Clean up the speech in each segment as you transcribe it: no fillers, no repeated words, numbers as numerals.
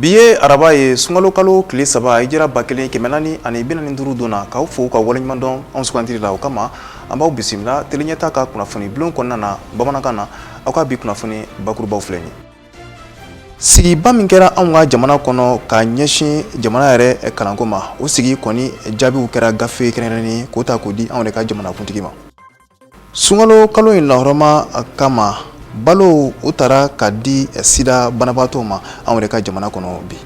Bi ye araba ye, sunkalo kalo tile 3, hijira 1445 don na. K'aw fo ka waleɲuman dɔn anw sugantili la. O kama, an b'aw bisimila Tele Ɲɛta ka kunnafoni bulon kɔnɔna na bamanankan na. Aw ka bi kunnafoni bakurubaw filɛ nin ye. Sigiba min kɛra anw ka jamana kɔnɔ ka ɲɛsin jamana yɛrɛ kalanko ma, o sigi kɔni jaabiw kɛra gafe kɛrɛnkɛrɛnnen k'o ta k'o di anw yɛrɛ ka jamanakuntigi ma. Sunkalo kalo in lahɔrɔma kama, balo o taara ka di sida banabaatɔw ma anw yɛrɛ ka jamana kɔnɔ bi.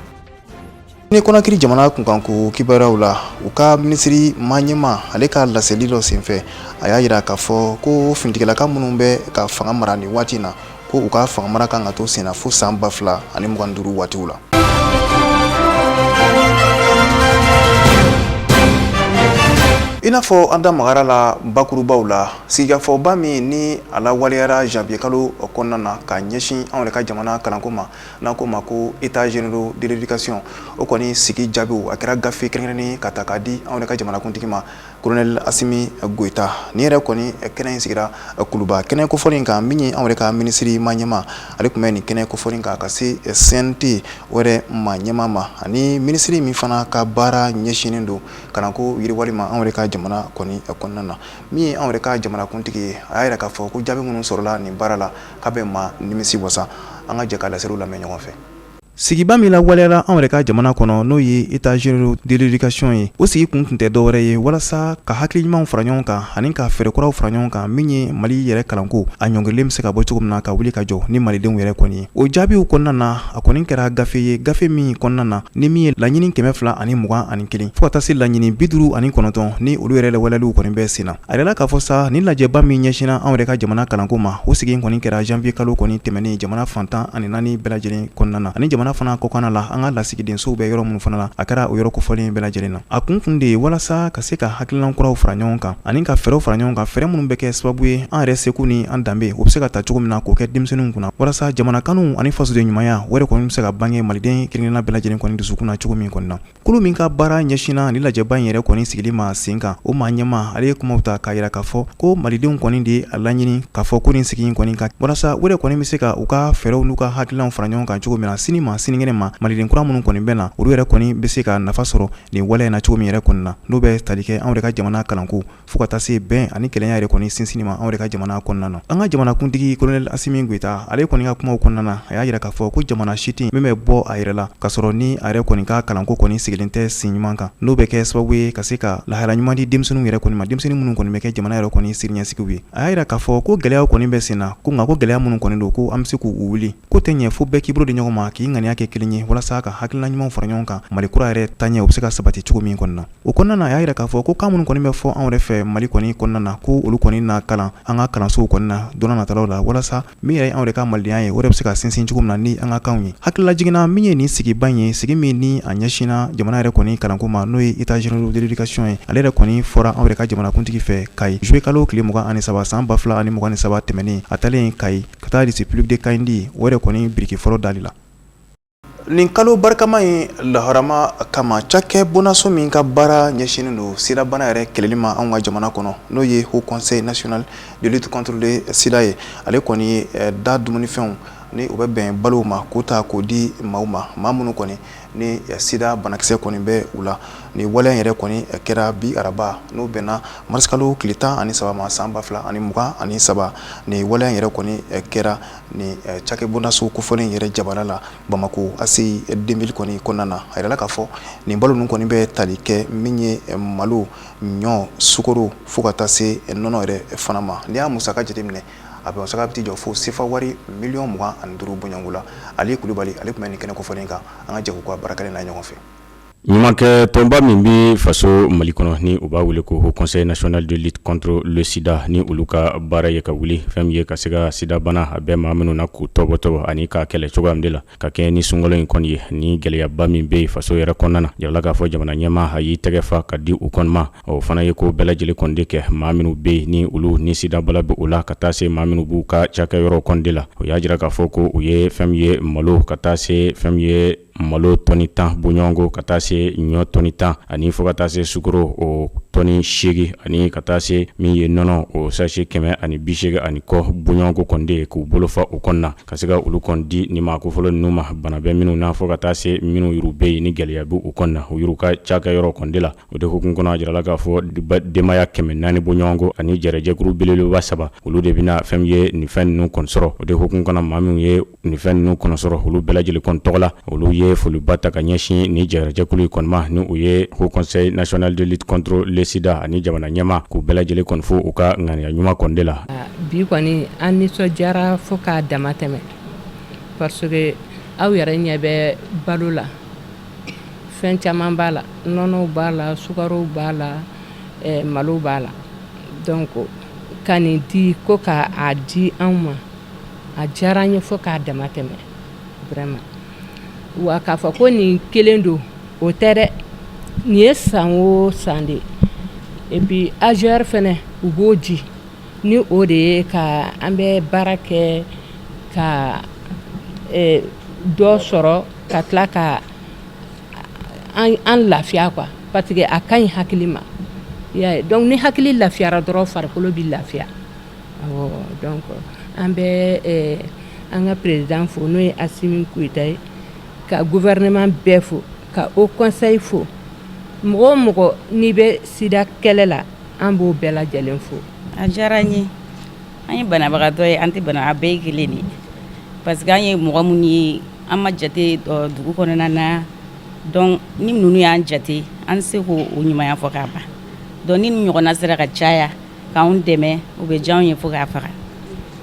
Ni Kɔnakiri jamana kunkanko kibaruyaw la, u ka minisiri maa ɲɛmaa, ale ka laseli dɔ senfɛ, a y'a jira k'a fɔ ko finitigilaka minnu bɛ ka fanga mara nin waati in na, ko u ka fanga mara kan ka to senna fo san 2025 waatiw la. I n'a fɔ an da magara la bakurubaw la, sigikafɔba min ni a lawaleyara janvier kalo kɔnɔna na ka ɲɛsin anw yɛrɛ ka jamana kalanko ma, n'an k'o ma ko états généraux de l'éducation, o kɔni sigi jaabiw, a kɛra gafe kɛrɛnkɛrɛnnen ka ta k'a di anw yɛrɛ ka jamanakuntigi ma, Colonel Asimi Goyita. Nin yɛrɛ kɔni kɛnɛ in sigira Kuluba kɛnɛ kofɔlen kan. Min ye anw yɛrɛ ka minisiri maa ɲɛmaa, ale tun bɛ nin kɛnɛ kofɔlen kan ka se CNT o yɛrɛ maa ɲɛmaa ma, ani minisiri min fana ka baara ɲɛsinnen don kalanko yiriwali ma anw yɛrɛ ka jamana kɔni kɔnɔna na. Min ye anw yɛrɛ ka jamanakuntigi ye, a y'a jira k'a fɔ ko jaabi minnu sɔrɔla nin baara la, k'a bɛ maa nimisi wasa. An ka jɛ ka laseliw lamɛn ɲɔgɔn fɛ. Sigiba min lawaleyara anw yɛrɛ ka jamana kɔnɔ, n'o ye états généraux de l'éducation ye, o sigi kun tun tɛ dɔwɛrɛ ye walasa ka hakili ɲumanw fara ɲɔgɔn kan ani ka fɛɛrɛ kuraw fara ɲɔgɔn kan, min ye Mali yɛrɛ kalanko a ɲɔngirilen bɛ se ka bɔ cogo min na ka wuli ka jɔ ni malidenw yɛrɛ kɔni ye. O jaabiw kɔnɔna na, a kɔni kɛra gafe ye, gafe min kɔnɔna na ni min ye laɲini 221 fo ka taa se laɲini 59, ni olu yɛrɛ lawaleyaliw kɔni bɛ sen na. A yirala k'a fɔ sa, ni lajɛba min ɲɛsinna anw yɛrɛ ka jamana kalanko ma, o sigi kɔni kɛra janvier kalo kɔni tɛmɛnen jamana fan 14 bɛɛ lajɛlen kɔnɔna na, ani jamana fana kɔkanna la, an ka lasigidensow bɛ yɔrɔ minnu fana la, a kɛra o yɔrɔ kofɔlen bɛɛ lajɛlen na. A kun kun de ye walasa ka se ka hakilina kuraw fara ɲɔgɔn kan ani ka fɛɛrɛw fara ɲɔgɔn kan, fɛɛrɛ minnu bɛ kɛ sababu ye an yɛrɛ seko ni an danbe, o bɛ se ka ta cogo min na k'o kɛ denmisɛnninw kunna, walasa jamana kanu ani fasoden ɲumanya, o yɛrɛ kɔni bɛ se ka bange maliden kelenkelenna bɛɛ lajɛlen kɔni dusukun na cogo min kɔni na. Kulu min ka baara ɲɛsinna ni lajɛba in yɛrɛ kɔni sigili ma sen kan, o maa ɲɛmaa, ale ye kumaw ta k'a jira k'a fɔ ko malidenw kɔni de ye a laɲini k'a fɔ ko nin sigi in kɔni ka walasa u yɛrɛ kɔni bɛ se ka u ka fɛɛrɛw n'u ka hakilinaw fara ɲɔgɔn kan cogo min na, sini ma sinikɛnɛ ma, maliden kura minnu kɔni bɛ na, olu yɛrɛ kɔni bɛ se ka nafa sɔrɔ nin waleya in na cogo min yɛrɛ kɔni na, n'o bɛ tali kɛ anw yɛrɛ ka jamana kalanko fo ka taa se bɛn ani kelenya yɛrɛ kɔni sinsinni ma anw yɛrɛ ka jamana kɔnɔna na. An ka jamanakuntigi Colonel Asimi Goyita, ale kɔni ka kumaw kɔnɔna na, a y'a jira k'a fɔ ko jamana si tɛ min bɛ bɔ a yɛrɛ la k'a sɔrɔ ni a yɛrɛ kɔni ka kalanko kɔni sigilen tɛ sen ɲuman kan, n'o bɛ kɛ sababu ye ka se ka lahala ɲuman di denmisɛnninw yɛrɛ kɔni ma, denmisɛnnin minnu kɔni bɛ kɛ jamana yɛrɛ kɔni siniɲɛsigiw ye. A y'a jira k'a fɔ ko gɛlɛyaw kɔni bɛ sen na, ko nka ko gɛlɛya minnu kɔni don, ko an bɛ se k'u wuli. Ko tɛ ɲɛ fo bɛɛ k'i bolo di ɲɔgɔn ma, k'i ŋaniya kɛ kelen ye, walasa ka hakilina ɲumanw fara ɲɔgɔn kan, Mali kura yɛrɛ taaɲɛ o bɛ se ka sabati cogo min kɔni na. O kɔnɔna na, a y'a jira k'a fɔ ko kan minnu kɔni bɛ fɔ anw yɛrɛ fɛ Mali kɔni kɔnɔna na, ko olu kɔni na kalan an ka kalansow kɔni na don nataw la, walasa min yɛrɛ anw yɛrɛ ka malidenya ye, o yɛrɛ bɛ se ka sinsin cogo min na ni an ka kanw ye. Hakililajigin na, min ye nin sigiba in ye, sigi min ni a ɲɛsinna jamana yɛrɛ kɔni kalanko ma, n'o ye états généraux de l'éducation ye, ale yɛrɛ kɔni fɔra anw yɛrɛ ka jamanakuntigi fɛ Kayi juillet kalo tile 23 san 2023 tɛmɛnen, a taalen Kayi ka taa lycée public de Kayindi, o yɛrɛ kɔni biriki fɔlɔ dali la. Nin kalo barikama in lahɔrɔma kama, cakɛ bonnaso min ka baara ɲɛsinnen don sidabana yɛrɛ kɛlɛli ma anw ka jamana kɔnɔ, n'o ye Haut Conseil national de lutte contre le sida ye, ale kɔni ye da dumunifɛnw ni o bɛ bɛn balow ma, k'o ta k'o di maaw ma, maa minnu kɔni ni sida banakisɛ kɔni bɛ u la. Ni waleya in yɛrɛ kɔni kɛra bi araba, n'o bɛnna marisikalo tile 13 ma san 2023. Ni waleya in yɛrɛ kɔni kɛra ni cakɛ bonnaso kofɔlen yɛrɛ jabala la Bamakɔ ACI 2000 kɔni kɔnɔna na. A yirala k'a fɔ nin balo ninnu kɔni bɛ tali kɛ min ye malo, ɲɔ, sukaro, fo ka taa se nɔnɔ yɛrɛ fana ma. N'i y'a musaka jateminɛ, a bɛ musaka bɛ t'i jɔ fo sefa wari miliyɔn 25 bɔɲɔgɔnko la. Ali Kulubali, ale tun bɛ nin kɛnɛ kofɔlen kan. An ka jɛ k'u ka baarakɛlen na ɲɔgɔn fɛ. Ɲumankɛ tɔnba min bɛ faso Mali kɔnɔ, ni u b'a wele ko Haut Conseil national de lutte contre le sida, ni olu ka baara ye ka wuli fɛn min ye ka se ka sidabana a bɛ maa minnu na k'u tɔbɔtɔbɔ ani k'a kɛlɛ cogoya min de la, ka kɛ ni sunkalo in kɔni ye, ni gɛlɛyaba min bɛ yen faso yɛrɛ kɔnɔna na. Jirala k'a fɔ jamana ɲɛmaa a y'i tɛgɛ fa ka di u kɔni ma. O fana ye ko bɛɛ lajɛlen kɔni de kɛ maa minnu bɛ yen ni olu ni sidabana bɛ u la, ka taa se maa minnu b'u ka cakɛyɔrɔ kɔni de la. O y'a jira k'a fɔ ko u ye fɛn min ye malo, ka taa se fɛn min ye malo tɔni 10 bɔɲɔgɔnko, ka taa se ɲɔ tɔni 10, ani fo ka taa se sukaro o tɔni 8 ani ka taa se min ye nɔnɔ o sachet 180 ani kɔ bɔɲɔgɔnko kɔni de ye k'u bolo fa o kɔnɔna ka se ka olu kɔni di ni maa kofɔlɔ ninnu ma bana bɛ minnu na fo ka taa se minnu yɛrɛ bɛ yen ni gɛlɛya bɛ u kɔnɔna u yɛrɛ ka cakɛyɔrɔ kɔni de la. O de hukumu kɔnɔ, a jirala k'a fɔ denbaya 400 bɔɲɔgɔnko ani jɛrɛjɛkuru belebeleba 3, olu de bɛna fɛn min ye nin fɛn ninnu kɔni sɔrɔ. O de hukumu kɔnɔ, maa minnu ye nin fɛn ninnu kɔni sɔrɔ, olu bɛɛ lajɛlen kɔni tɔgɔ la, olu ye foliba ta ka ɲɛsin nin jɛrɛjɛkulu in kɔni ma, ni u ye Haut Conseil national de lutte contre le sida ani jamana ɲɛmaa, k'u bɛɛ lajɛlen kɔni fo u ka ŋaniya ɲuman kɔni de la. Bi kɔni, an nisɔndiyara fo k'a dama tɛmɛ, parce que aw yɛrɛ ɲɛ bɛ balo la, fɛn caman b'a la, nɔnɔw b'a la, sukarow b'a la, malo b'a la. Donc ka nin di ko k'a di anw ma, a diyara an ye fo k'a dama tɛmɛ vraiment. Wa k'a fɔ ko nin kelen don, o tɛ dɛ, nin ye san o san de. Et puis AGR fɛnɛ, u b'o di ni o de ye ka an bɛ baara kɛ ka dɔ sɔrɔ ka tila ka an lafiya quoi, parce que a ka ɲi hakili ma, i y'a ye. Donc ni hakili lafiyara dɔrɔn, farikolo bɛ lafiya. Awɔ, donc an bɛ an ka président fo, n'o ye Assimi Goïta ye, ka gouvernement bɛɛ fo, ka Haut Conseil fo. Mɔgɔ o mɔgɔ n'i bɛ sida kɛlɛ la, an b'o bɛɛ lajɛlen fo. A diyara n ye. An ye banabagatɔ ye, an tɛ bana, a bɛɛ ye kelen de ye, parce que an ye mɔgɔ minnu ye, an ma jate dugu kɔnɔna na. Donc ni ninnu y'an jate, an tɛ se k'o ɲumanya fɔ k'a ban. Donc ni nin ɲɔgɔnna sera ka caya k'anw dɛmɛ, o bɛ diya anw ye fo k'a faga.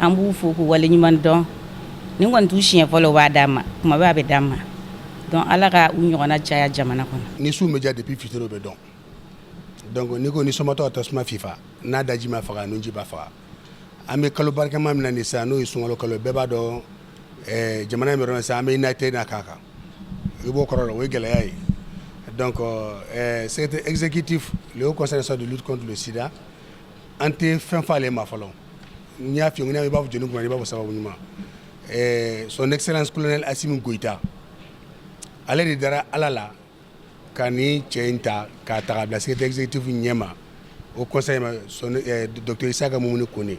An b'u fo k'u waleɲuman dɔn. Nin kɔni t'u siɲɛ fɔlɔ u b'a d'an ma, kuma bɛɛ a bɛ d'an ma. Donc Ala ka u ɲɔgɔnna caya jamana kɔnɔ. Ni su bɛ diya, depuis fitiri o bɛ dɔn. Donc n'i ko ni somatɔ ka tasuma fifa, n'a daji ma faga, nunji b'a faga. An bɛ kalo barikama min na nin sisan, n'o ye sunkalo kalo ye, bɛɛ b'a dɔn jamana in bɛ yɔrɔ min sisan, an bɛ inactivité na k'a kan, i b'o kɔrɔ dɔn, o ye gɛlɛya ye. Donc secrétaire exécutif, le Haut Conseil national de lutte contre le sida, an tɛ fɛn fɔ ale ma fɔlɔ. N y'a f'i ye, i b'a fɔ jɔnni kunna, i b'a fɔ sababu ɲuman, son excellence colonel Assimi Goïta, ale de dara Ala la ka ni cɛ in ta k'a ta k'a bila secrétaire exécutif ɲɛma au conseil ma, son docteur Issaka Moumouni Kone,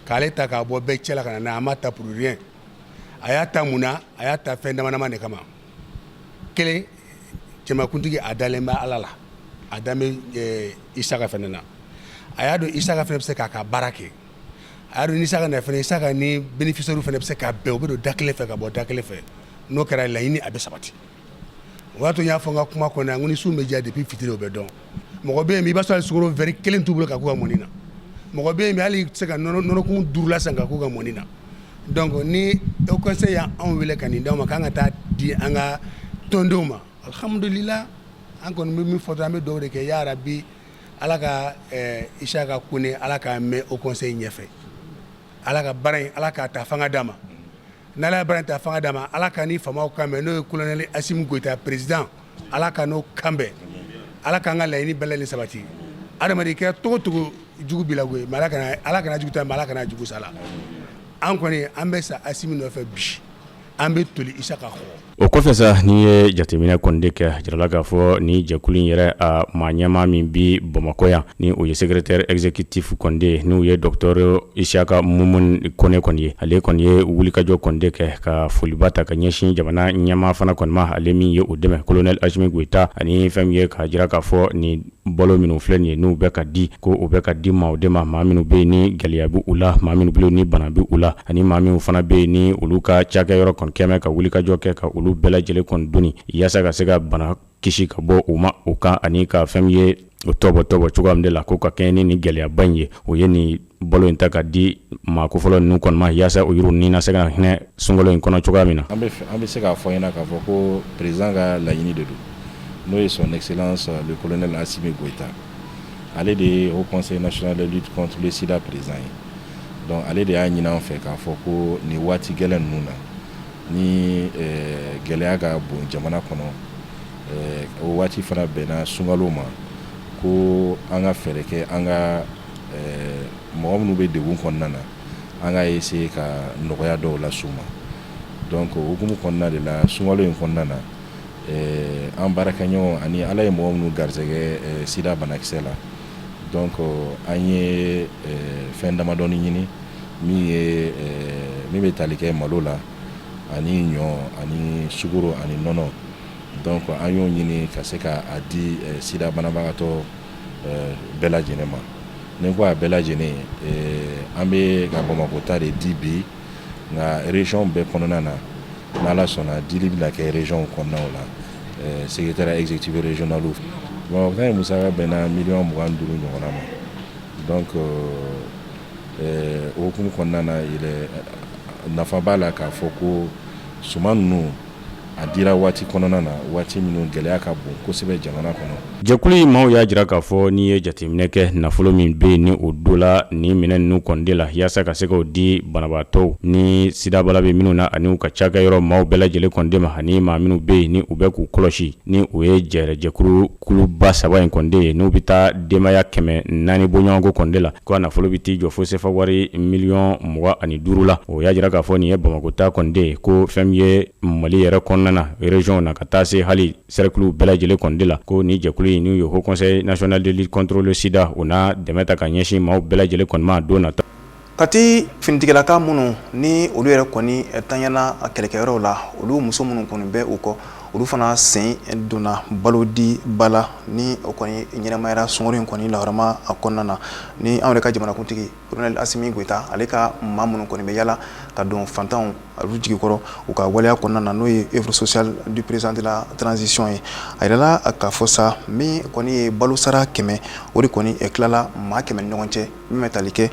k'ale ta k'a bɔ bɛɛ cɛ la ka na n'a ye. A ma ta pour rien. A y'a ta mun na? A y'a ta fɛn dama dama de kama. Kelen, cɛmakuntigi, a dalen bɛ Ala la, a dalen bɛ Isaka fɛnɛ na. A y'a dɔn Isaka fɛnɛ bɛ se k'a ka baara kɛ. A y'a dɔn ni Isaka na fɛnɛ, Isaka ni bénéficiaire fɛnɛ bɛ se ka bɛn, u bɛ don da kelen fɛ ka bɔ da kelen fɛ. N'o kɛra, laɲini a bɛ sabati. O b'a to n y'a fɔ n ka kuma kɔnɔ yan ko ni su bɛ diya, depuis fitiri o bɛ dɔn. Mɔgɔ bɛ yen, i b'a sɔrɔ hali sukaro verre kelen t'u bolo ka k'u ka mɔni na. Mɔgɔ bɛ yen, hali i tɛ se ka nɔnɔkumu 5 la san ka k'u ka mɔni na. Donc ni Haut Conseil y'anw wele ka nin d'anw ma k'an ka taa di an ka tɔndenw ma, alhamdulila. An kɔni bɛ min fɔ dɔrɔn, an bɛ dugawu de kɛ, ya rabi, Ala ka Isaka Kone, Ala k'a mɛn Haut Conseil ɲɛfɛ. Ala ka baara in, Ala k'a ta fanga d'a ma. N'Ala ye baara in ta fanga d'a ma, Ala ka ni faamaw kan bɛn, n'o ye colonel Assimi Goïta président, Ala ka n'o kan bɛn, Ala k'an ka laɲini bɛɛ lajɛlen sabati. Adamaden kɛra cogo cogo, jugu b'i la koyi, mais Ala kana jugu ta, mais Ala kana jugu sa la. An kɔni, an bɛ sa Assimi nɔfɛ bi, an bɛ toli Isaka kɔ. O kɔfɛ sa, n'i ye jateminɛ kɔni de kɛ, a jirala k'a fɔ ni jɛkulu in yɛrɛ, a maa ɲɛmaa min bi Bamakɔ yan, ni o ye secrétaire exécutif kɔni de ye, n'o ye docteur Isaka Moumouni Kone kɔni ye, ale kɔni ye wulikajɔ kɔni de kɛ ka foliba ta ka ɲɛsin jamana ɲɛmaa fana kɔni ma, ale min ye o dɛmɛ, colonel Assimi Goïta, ani fɛn min ye k'a jira k'a fɔ ni balo minnu filɛ nin ye, n'u bɛ ka di, ko u bɛ ka di maaw de ma, maa minnu bɛ yen ni gɛlɛya bɛ u la, maa minnu bɛ ni bana bɛ u la, ani maa minnu fana bɛ yen ni olu ka cakɛyɔrɔ kɔni kɛmɛ ka wulikajɔ kɛ ka olu bɛɛ lajɛlen kɔni doni yaasa ka se ka bana kisi ka bɔ u ma u kan, ani ka fɛn min ye o tɔbɔ cogoya min de la, ko ka kɛɲɛ ni nin gɛlɛyaba in ye, o ye nin balo in ta ka di maa kofɔlɔ ninnu kɔni ma, yaasa o yiriw ni na se ka hinɛ sunkalo in kɔnɔ cogoya min na. An bɛ se k'a fɔ ɲɛna k'a fɔ ko président ka laɲini de don, n'o ye son excellence le colonel Assimi Goïta. Ale de ye Haut Conseil national de lutte contre le sida président ye. Donc ale de y'a ɲini an fɛ k'a fɔ ko nin waati gɛlɛn ninnu na, ni gɛlɛya ka bon jamana kɔnɔ, o waati fana bɛnna sunkalo ma, ko an ka fɛɛrɛ kɛ an ka mɔgɔ minnu bɛ degun kɔnɔna na, an ka essayer ka nɔgɔya dɔw las'u ma. Donc o hukumu kɔnɔna de la, sunkalo in kɔnɔna na, an baarakɛɲɔgɔn ani Ala ye mɔgɔ minnu garisɛgɛ sida banakisɛ la. Donc an ye fɛn damadɔni ɲini min ye min bɛ tali kɛ malo la ani ɲɔ ani sukaro ani nɔnɔ. Donc an y'o ɲini ka se k'a di sida banabagatɔ bɛɛ lajɛlen ma. Ni ko a bɛɛ lajɛlen, an bɛ ka Bamakɔ ta de di bi, nka région bɛɛ kɔnɔna na, n'Ala sɔnna, dili bɛna kɛ région kɔnɔnaw la, secrétaire exécutif régional. Bamakɔ ta in musaka bɛnna miliyɔn 25 ɲɔgɔnna ma. Donc o hukumu kɔnɔna na, nafa b'a la k'a fɔ ko suman ninnu a dira waati kɔnɔna na, waati minnu gɛlɛya ka bon kosɛbɛ jamana kɔnɔ. Jɛkulu in maaw y'a jira k'a fɔ n'i ye jateminɛ kɛ, nafolo min bɛ yen ni o donna nin minɛn ninnu kɔni de la yaasa ka se k'o di banabaatɔw ni sidabana bɛ minnu na ani u ka cakɛyɔrɔ maaw bɛɛ lajɛlen kɔni de ma, ani maa minnu bɛ yen ni u bɛ k'u kɔlɔsi, ni o ye jɛrɛjɛkulu kuluba saba in kɔni de ye, n'u bɛ taa denbaya 400 bɔɲɔgɔnko kɔni de la, ko a nafolo bɛ t'i jɔ fo sefa wari miliyɔn 25 la. O y'a jira k'a fɔ nin ye Bamakɔ ta kɔni de ye, ko fɛn min ye Mali yɛrɛ kɔnɔna na, région na, ka taa se hali cercle bɛɛ lajɛlen kɔni de la, ko ni jɛkulu in n'u ye Haut Conseil national de lutte contre le sida, o n'a dɛmɛ ta ka ɲɛsin maaw bɛɛ lajɛlen kɔni ma don nata. Kati finitigilaka minnu ni olu yɛrɛ kɔni tanyana kɛlɛkɛyɔrɔw la, olu muso minnu kɔni bɛ u kɔ, olu fana sen donna balodi ba la ni o kɔni ɲɛnamayara sunkalo in kɔni lahɔrɔma a kɔnɔna na, ni anw yɛrɛ ka jamanakuntigi Colonel Assimi Goïta, ale ka maa minnu kɔni bɛ yala ka don fantanw olu jigi kɔrɔ u ka waleya kɔnɔna na, n'o ye œuvre sociale du président de la transition ye. A yirala k'a fɔ sa, min kɔni ye balo sara 100, o de kɔni tilala maa 100 ni ɲɔgɔn cɛ, min bɛ tali kɛ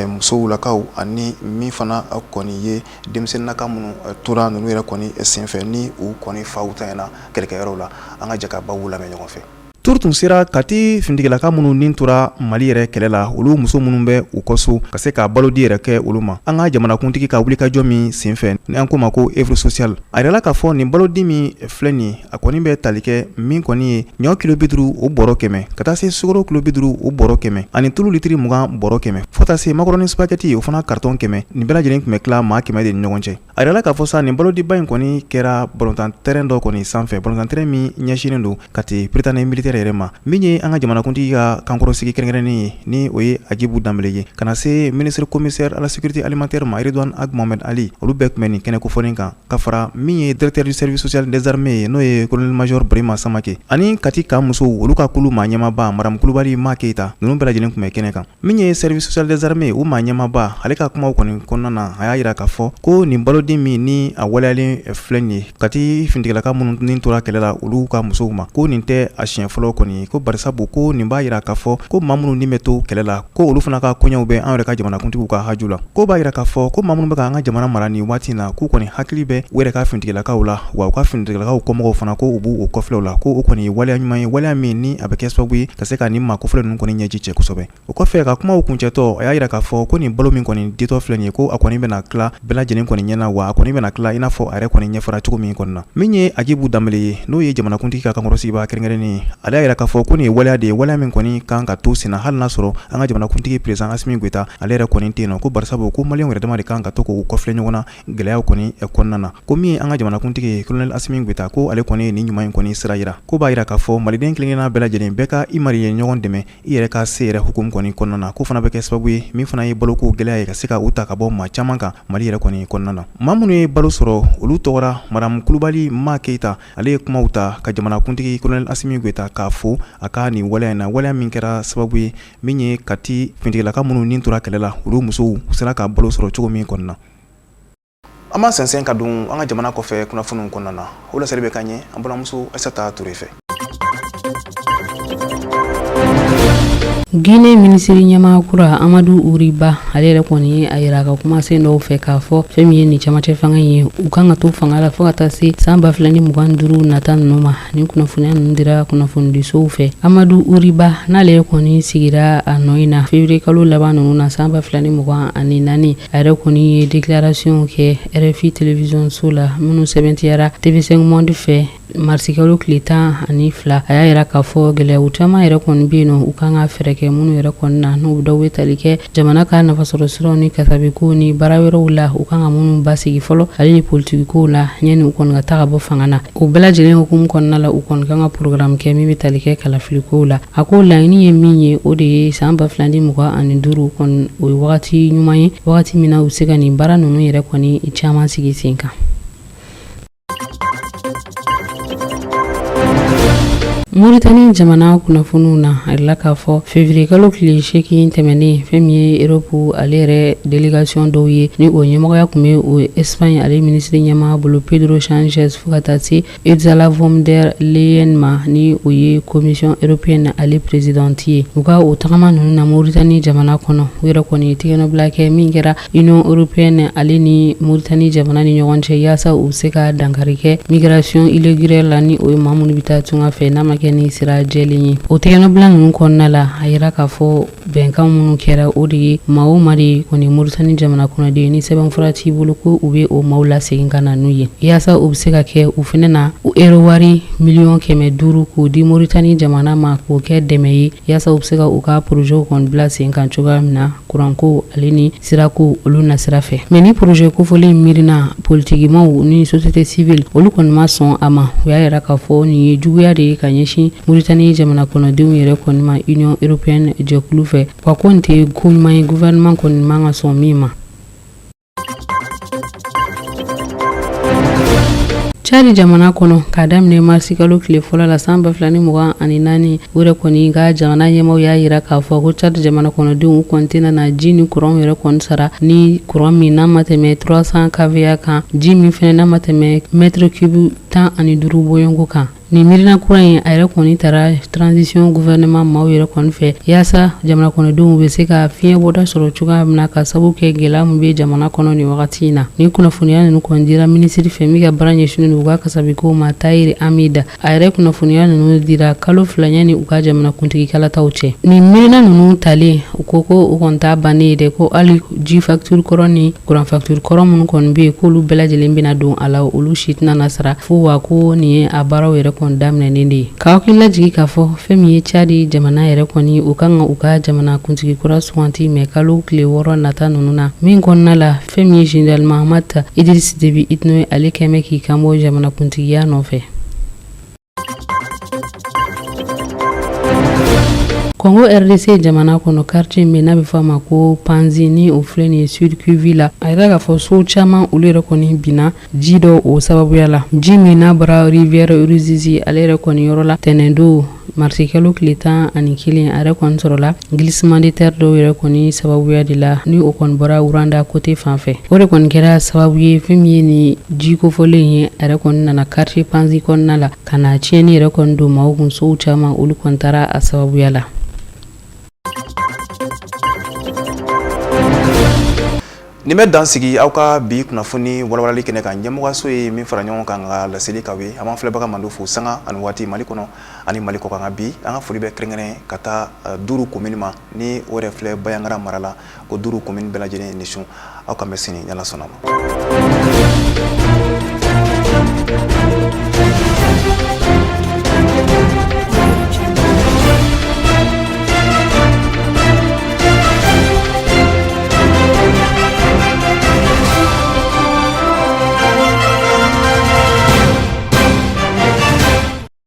musowlakaw ani min fana kɔni ye denmisɛnninnaka minnu tora ninnu yɛrɛ kɔni senfɛ ni u kɔni faw tanyana kɛlɛkɛyɔrɔw la. An ka jɛ ka babu lamɛn ɲɔgɔn fɛ. Tour tun sera Kati finitigilaka minnu ni tora Mali yɛrɛ kɛlɛ la, olu muso minnu bɛ u kɔ so, ka se ka balo di yɛrɛ kɛ olu ma, an ka jamanakuntigi ka wulikajɔ min senfɛ ni an ko ma ko œuvre sociale. A yirala k'a fɔ nin balodi min filɛ nin, a kɔni bɛ tali kɛ min kɔni ye ɲɔ kilo 50 o bɔrɔ 100, ka taa se sukaro kilo 50 o bɔrɔ 100, ani tulu litiri 20 bɔrɔ 100, fo taa se makɔrɔni spaghetti o fana carton 100. Nin bɛɛ lajɛlen tun bɛ tila maa 100 de ni ɲɔgɔn cɛ. A yirala k'a fɔ sa, nin balodiba in kɔni kɛra balontan terrain dɔ kɔni sanfɛ, balontan terrain min ɲɛsinnen don Kati Prytanée militaire yɛrɛ ma, min ye an ka jamanakuntigi ka kankɔrɔsigi kɛrɛnkɛrɛnnen ye, ni o ye Agibu Danbele ye, ka na se ministre commissaire à la sécurité alimentaire ma, Ridouane Ag Mohamed Ali. Olu bɛɛ tun bɛ nin kɛnɛ kofɔlen kan, ka fara min ye directeur du service social des armées ye, n'o ye colonel major Brima Samake, ani Kati ka musow olu ka kulu maa ɲɛmaaba madame Kulubali Ma Keyita. Ninnu bɛɛ lajɛlen tun bɛ kɛnɛ kan. Min ye service social des armées u maa ɲɛmaaba, ale ka kumaw kɔni kɔnɔna na, a y'a jira k'a fɔ ko nin balodi min ni a waleyalen filɛ nin ye Kati finitigilaka minnu ni tora kɛlɛ la, olu ka musow ma, ko nin tɛ a siɲɛ fɔlɔ kɔni, ko barisabu ko nin b'a jira k'a fɔ ko maa minnu ni bɛ to kɛlɛ la, ko olu fana ka koɲɛw bɛ an yɛrɛ ka jamanakuntigiw ka haju la. Ko b'a jira k'a fɔ ko maa minnu bɛ ka an ka jamana mara nin waati in na, k'u kɔni hakili bɛ u yɛrɛ ka finitigilakaw la, wa u ka finitigilakaw kɔmɔgɔw fana, ko u b'u kɔfilɛw la, ko o kɔni ye waleya ɲuman ye, waleya min ni a bɛ kɛ sababu ye ka se ka nin maa kofɔlen ninnu kɔni ɲɛji cɛ kosɛbɛ. O kɔfɛ, ka kumaw kuncɛtɔ, a y'a jira k'a fɔ ko nin balo min kɔni ditɔ filɛ nin ye, ko a kɔni bɛna tila bɛɛ lajɛlen kɔni ɲɛna, wa a kɔni bɛna tila i n'a fɔ a yɛrɛ kɔni ɲɛfɔra cogo min kɔni na. Min ye Agibu Danbele ye, n'o ye jamanakuntigi ka kankɔrɔsigibaa kɛrɛnkɛrɛnnen ye, ale y'a jira k'a fɔ ko nin ye waleya de ye, waleya min kɔni kan ka to senna hali n'a sɔrɔ an ka jamanakuntigi président Asimi Goyita, ale yɛrɛ kɔni tɛ yen nɔ, ko barisabu ko maliyɛnw yɛrɛ dama de kan ka to k'u kɔfilɛ ɲɔgɔn na gɛlɛyaw kɔni kɔnɔna na. Ko min ye an ka jamanakuntigi ye, colonel Asimi Goyita, ko ale kɔni ye nin ɲuman in kɔni sira jira, ko b'a jira k'a fɔ maliden kelenkelenna bɛɛ lajɛlen bɛɛ ka i maliyɛn ɲɔgɔn dɛmɛ i yɛrɛ ka se yɛrɛ hukumu kɔni kɔnɔna na, ko fana bɛ kɛ sababu ye min fana ye baloko gɛlɛya ye ka se ka u ta ka bɔ maa caman kan Mali yɛrɛ kɔni kɔnɔna na. Maa minnu ye balo sɔrɔ, olu tɔgɔra madame Kulubali Ma Keyita. Ale ye kumaw ta ka jamanakuntigi colonel Asimi Goyita k'a fo a ka nin waleya in na, waleya min kɛra sababu ye min ye Kati finitigilaka minnu ni tora kɛlɛ la, olu musow sera ka balo sɔrɔ cogo min kɔnɔna na. An b'an sɛnsɛn ka don an ka jamana kɔfɛ kunnafoniw kɔnɔna na. O laseli bɛ ka ɲɛ an balimamuso Aïssata Touré fɛ. Guinée minisiri ɲɛmaa kura Amadu Uri Ba, ale yɛrɛ kɔni ye a yira a ka kumasen dɔw fɛ k'a fɔ fɛn min ye nin camancɛ fanga ye, u kan ka to fanga la fo ka taa se san 2025 nata ninnu ma. Nin kunnafoniya ninnu dira kunnafonidisow fɛ. Amadu Uri Ba, n'ale yɛrɛ kɔni sigira a nɔ in na février kalo laban ninnu na san 2024, a yɛrɛ kɔni ye déclaration kɛ RFI télévision so la minnu sɛbɛntiyara TV5 Monde fɛ. Marisikalo tile 12, a y'a yira k'a fɔ gɛlɛyaw caman yɛrɛ kɔni bɛ yen nɔ, u kan ka fɛɛrɛ kɛ minnu yɛrɛ kɔni na, n'o dɔw bɛ tali kɛ jamana ka nafasɔrɔ siraw ni kasabikow ni baara wɛrɛw la, u kan ka minnu basigi fɔlɔ, ale ni politikikow la, yanni u kɔni ka taa ka bɔ fanga na. O bɛɛ lajɛlen hukumu kɔnɔna la, u kɔni kan ka programme kɛ min bɛ tali kɛ kalafiliko la. A ko laɲini ye min ye, o de ye san 2025 kɔni, o ye wagati ɲuman ye, wagati min na u bɛ se ka nin baara ninnu yɛrɛ kɔni caman sigi sen kan. Moritani jamana kunnafoniw na, a yirala k'a fɔ février kalo tile 8 tɛmɛnen, fɛn min ye Europe ale yɛrɛ délégation dɔw ye, ni o ɲɛmɔgɔya tun bɛ o Espagne ale minisiri ɲɛmaa bolo Pedro Sanchez, fo ka taa se Ursula von der Leyen ma, ni o ye Commission européenne ale présidente ye. U ka o tagama ninnu na Moritani jamana kɔnɔ, u yɛrɛ kɔni tɛgɛnɔbila kɛ min kɛra Union européenne ale ni Mauritanie jamana ni ɲɔgɔn cɛ, yaasa u bɛ se ka dankari kɛ migration irrégulière la, ni o ye maa minnu bɛ taa tunga fɛ n'a ma kɛ ni sira jɛlen ye. O tɛgɛnɔbila ninnu kɔnɔna la, a yira k'a fɔ bɛnkan minnu kɛra, o de ye maa o maa de kɔni Mauritanie jamana kɔnɔden ni sɛbɛnfura t'i bolo, ko u bɛ o maaw lasegin ka na n'u ye. Yaasa o bɛ se ka kɛ, u fana na euro wari miliyɔn 500 k'o di Mauritanie jamana ma, k'o kɛ dɛmɛ ye, yaasa u bɛ se ka u ka projet kɔni bila sen kan cogoya min na, kuranko ale ni sirako olu nasira fɛ. Mais ni projet kofɔlen miirina, politikimaw ni société civile olu kɔni ma sɔn a ma. U y'a yira k'a fɔ nin ye juguya de ye ka ɲɛsin Mauritanie jamana kɔnɔdenw yɛrɛ kɔni ma Union européenne jɛkulu fɛ, wa ko nin tɛ ko ɲuman ye, gouvernement kɔni man ka sɔn min ma. Tchad jamana kɔnɔ, k'a daminɛ marisikalo tile fɔlɔ la san 2024, u yɛrɛ kɔni ka jamana ɲɛmaaw y'a yira k'a fɔ ko Tchad jamana kɔnɔdenw kɔni tɛna na ji ni kuran yɛrɛ kɔni sara, ni kuran min n'a ma tɛmɛ 300 kVA kan, ji min fana n'a ma tɛmɛ mètre cube 15 bɔɲɔgɔnko kan. Nin miirina kura in, a yɛrɛ kɔni taara transition gouvernement maaw yɛrɛ kɔni fɛ, yaasa jamana kɔnɔdenw bɛ se ka fiɲɛ bɔda sɔrɔ cogoya min na, ka sababu kɛ gɛlɛya min bɛ jamana kɔnɔ nin wagati in na. Nin kunnafoniya ninnu kɔni dira minisiri fɛ min ka baara ɲɛsinnen don u ka kasabikow ma, Tahir Hamid. A yɛrɛ kunnafoniya ninnu dira kalo 2 yanni u ka jamana kuntigi kalataw cɛ. Nin miirina ninnu talen, u ko ko u kɔni t'a bannen ye dɛ, ko hali ji facture kɔrɔ ni kuran facture kɔrɔ minnu kɔni bɛ yen, k'olu bɛɛ lajɛlen bɛna don a la, olu si tɛna na sara fo, wa ko nin ye a baaraw yɛrɛ kɔni daminɛnen de ye. K'aw hakili lajigin k'a fɔ fɛn min ye Tchad jamana yɛrɛ kɔni, u kan ka u ka jamana kuntigi kura suganti mɛ kalo tile 6 nata ninnu na, min kɔnɔna la fɛn min ye général Mahamat Idriss Déby Itno, ale kɛn bɛ k'i kanbɔ jamana kuntigiya nɔfɛ. Congo RDC jamana kɔnɔ, quartier min n'a bɛ fɔ a ma ko Panzi, ni o filɛ nin ye Sud Kivu la, a yira k'a fɔ so caman olu yɛrɛ kɔni binna ji dɔ o sababuya la, ji min n'a bɔra rivière Ruzizi ale yɛrɛ kɔni yɔrɔ la tɛnɛndon marisikalo tile 11. A yɛrɛ kɔni sɔrɔla glissement de terre dɔw yɛrɛ kɔni sababuya de la, ni o kɔni bɔra Rwanda côté fan fɛ. O de kɔni kɛra sababu ye, fɛn min ye nin ji kofɔlen ye, a yɛrɛ kɔni nana quartier Panzi kɔnɔna la ka na tiɲɛni yɛrɛ kɔni don maaw kun, sow caman olu kɔni taara a sababuya la. Nin bɛ dan sigi aw ka bi kunnafoni walawalali kɛnɛ kan, ɲɛmɔgɔso ye min fara ɲɔgɔn kan ka laseli k'aw ye. An b'an filɛbaga mando fo sanga ani waati, Mali kɔnɔ ani Mali kɔ kan. Bi an ka foli bɛ kɛrɛnkɛrɛn ka taa Duru commune ma, ni o yɛrɛ filɛ Bandiagara mara la, ko Duru commune bɛɛ lajɛlen ni su. Aw k'an bɛn sini, n'Ala sɔnna ma.